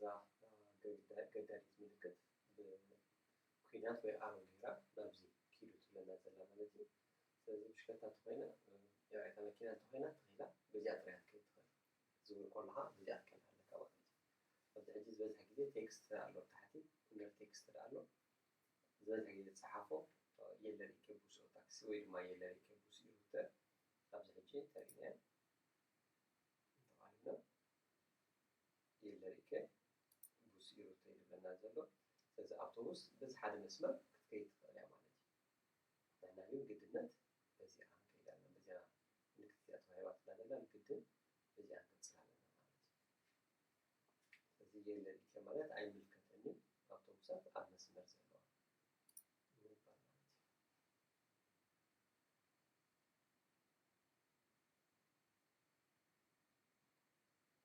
እዛ ገዳዲት ምልክት ብኲናት ወይ ኣሮ ገይራ ናብዚ ኪዱ ትብለና ዘላ ማለት እዩ። ስለዚ ብሽክለታ እንተኾይና፣ ያው እታ መኪና እንተኾይና ትኽኢላ በዚኣ ጥራይ ክትከይድ ትኽእል። ዝውር ከለኻ በዚኣ ክትከይድ ኣለካ ማለት እዩ። ኣብዚ ሕጂ ዝበዝሕ ግዜ ቴክስት ኣሎ ታሕቲ፣ ኢነር ቴክስት ኣሎ። ዝበዝሕ ግዜ ዝጸሓፎ የለሪኬ ቡስ ታክሲ ወይ ድማ የለሪኬ ቡስ ኢሩተ ኣብዚ ሕጂ ተርእና እንተቓሊና የለሪኬ ቡስ ኢሩተ ይብለና ዘሎ። ስለዚ ኣውቶቡስ በዚ ሓደ መስመር ክትከይድ ትኽእል እያ ማለት እዩ። ንሕና ግን ግድነት በዚኣ ክንከይድ ኣለና። በዚኣ ምልክት እዚኣ ተዋሂባትና ዘላ ግድን በዚኣ ክንቅጽል ኣለና ማለት እዩ። ስለዚ የለሪኬ ማለት ኣይምልከተንን፣ ኣውቶቡሳት ኣብ መስመር ዘላ